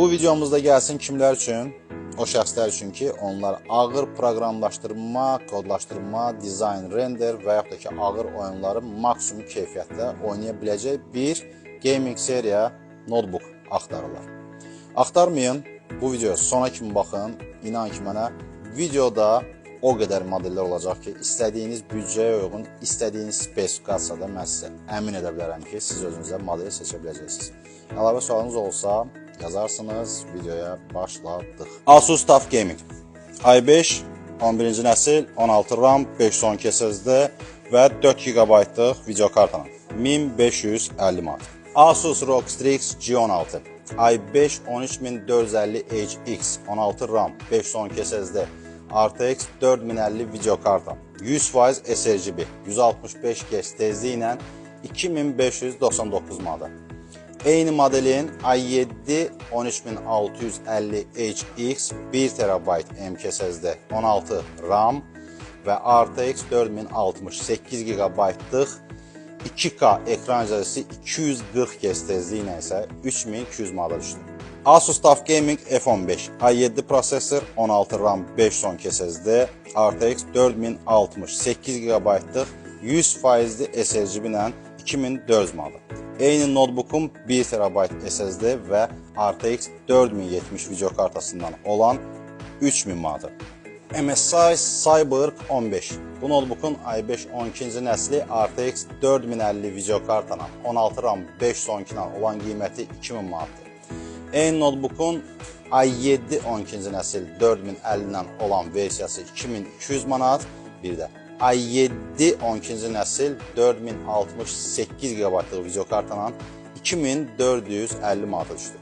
Bu videomuzda gəlsin kimlər üçün? O şəxslər üçün ki, onlar ağır proqramlaşdırma, kodlaşdırma, dizayn, render və yaxud da ki, ağır oyunları maksimum keyfiyyətdə oynaya biləcək bir gaming seriya notebook axtarırlar. Axtarmayın, bu videoya sona kimi baxın. İnan ki mənə, videoda o qədər modellər olacaq ki, istədiyiniz büdcəyə uyğun, istədiyiniz spesifikasiyada mən sizə əmin edə bilərəm ki, siz özünüzə modeli seçə biləcəksiniz. Əlavə sualınız olsa yazarsınız, videoya başladıq. Asus TUF Gaming i5 11-ci nəsil, 16 RAM, 512 SSD və 4 GB-lıq video kartla 1550 manat. Asus ROG Strix G16 i5 13450HX, 16 RAM, 512 SSD, RTX 4050 video karta, 100% sRGB, 165 Hz tezliyi ilə 2599 manata. Eyni modelin i7 13650HX, 1 TB M.2 SSD, 16 RAM və RTX 4060 8 GB-lıq 2K ekran izləyicisi 240 Hz tezliyi ilə isə 3200 manata düşdü. Asus TUF Gaming F15 i7 prosesor, 16 RAM, 512 SSD, RTX 4060 8 GB-lıq 100%li sRGB ilə 2400 manata. Eyni notebookun 1 TB SSD və RTX 4070 video kartasından olan 3000 manata. MSI Cyborg 15. Bu notebookun i5 12-ci nəsli RTX 4050 video kartana 16 RAM, 512 ilə olan qiyməti 2000 manatdır. Eyni notebookun i7 12-ci nəsil 4050 ilə olan versiyası 2200 manat, bir də i7 12-ci nəsil 4060 8 GB-lıq video kartla 2450 manata düşdü.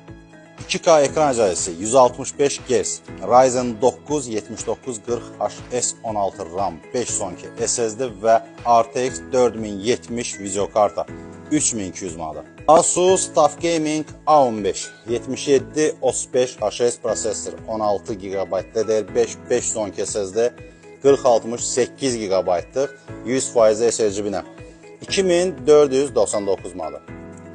2K ekran icazəsi, 165 Hz, Ryzen 9 7940 HS, 16 RAM, 512 SSD və RTX 4070 video karta 3200 manata. Asus TUF Gaming A15 7735 HS prosesor, 16 GB DDR5, 512 SSD, 4060 8 GB-lıq 100% sRGB ilə 2499 manata.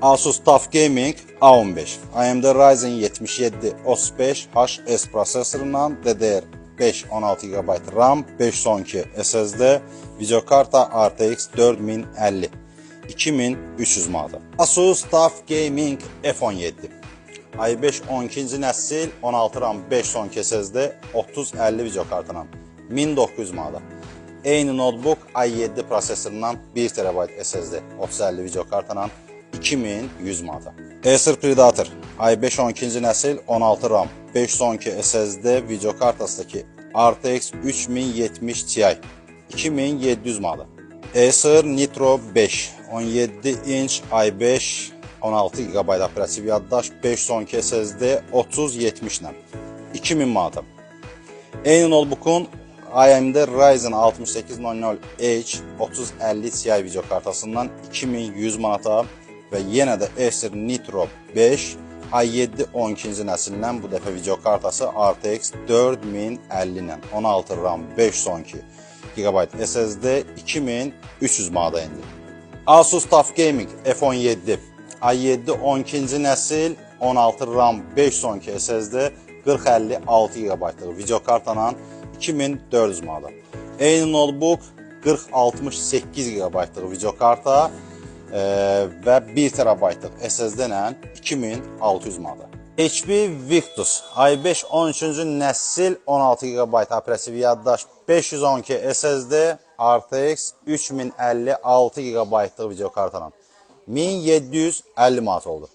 Asus TUF Gaming A15 AMD Ryzen 77 35 HS prosesorundan DDR5, 16 GB RAM, 512 SSD, videokarta RTX 4050 2300 manata. Asus TUF Gaming F17 i5 12-ci nəsil, 16 RAM, 512 SSD, 3050 videokartına 1900 manata. Eyni notebook i7 prosesorundan 1 TB SSD, 3050 videokartla 2100 manata. Acer Predator i5 12-ci nəsil, 16 RAM, 512 SSD, video kartasındakı RTX 3070 Ti 2700 manata. Acer Nitro 5 17 inç i5, 16 GB operativ yaddaş, 512 SSD, 3070 ilə 2000 manata. Eyni notebookun AMD Ryzen 6800H, 3050 Ti video kartasından 2100 manata və yenə də Acer Nitro 5 i7 12-ci nəslindən, bu dəfə video kartası RTX 4050 ilə, 16 RAM, 512 GB SSD 2300 manata indi. Asus TUF Gaming F17 i7 12-ci nəsil, 16 RAM, 512 SSD, 4050 6 GB-lıq video kartla 2400 manata. Eyni notebook 4060 8 GB-lıq video karta və 1 TB-lıq SSD ilə 2600 manata. HP Victus i5 13-cü nəsil, 16 GB operativ yaddaş, 512 SSD, RTX 3050 6 GB-lıq video kartla 1750 manat oldu.